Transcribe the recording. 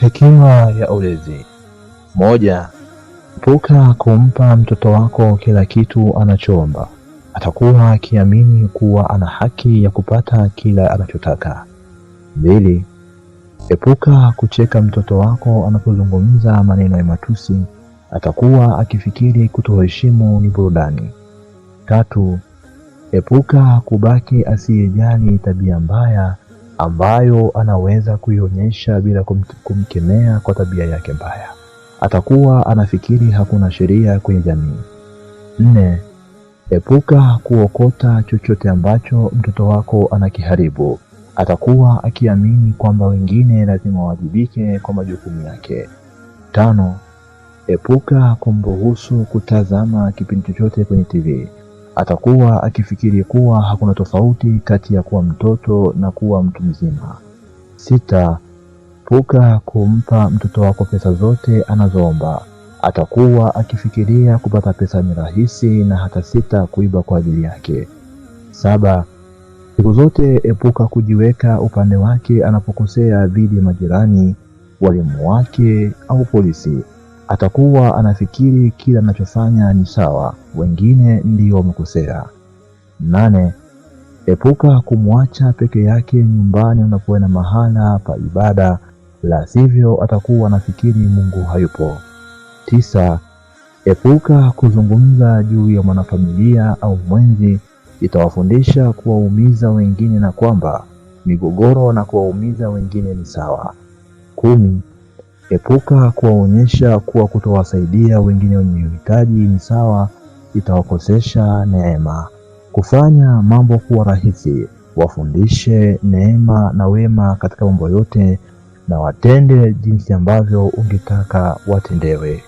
Hekima ya ulezi. Moja, epuka kumpa mtoto wako kila kitu anachoomba. Atakuwa akiamini kuwa ana haki ya kupata kila anachotaka. Mbili, epuka kucheka mtoto wako anapozungumza maneno ya matusi. Atakuwa akifikiri kutoheshimu ni burudani. Tatu, epuka kubaki asiyejali tabia mbaya ambayo anaweza kuionyesha bila kumkemea kwa tabia yake mbaya. Atakuwa anafikiri hakuna sheria kwenye jamii. Nne, epuka kuokota chochote ambacho mtoto wako anakiharibu. Atakuwa akiamini kwamba wengine lazima wawajibike kwa majukumu yake. Tano, epuka kumruhusu kutazama kipindi chochote kwenye TV. Atakuwa akifikiri kuwa hakuna tofauti kati ya kuwa mtoto na kuwa mtu mzima. Sita, epuka kumpa mtoto wako pesa zote anazoomba. Atakuwa akifikiria kupata pesa ni rahisi na hata sita kuiba kwa ajili yake. Saba, siku zote epuka kujiweka upande wake anapokosea dhidi ya majirani, walimu wake au polisi. Atakuwa anafikiri kila anachofanya ni sawa, wengine ndio wamekosea. Nane, epuka kumwacha peke yake nyumbani unapoenda mahala pa ibada, la sivyo atakuwa anafikiri Mungu hayupo. Tisa, epuka kuzungumza juu ya mwanafamilia au mwenzi, itawafundisha kuwaumiza wengine na kwamba migogoro na kuwaumiza wengine ni sawa. 10, epuka kuwaonyesha kuwa kutowasaidia wengine wenye uhitaji ni sawa, itawakosesha neema. Kufanya mambo kuwa rahisi, wafundishe neema na wema katika mambo yote, na watende jinsi ambavyo ungetaka watendewe.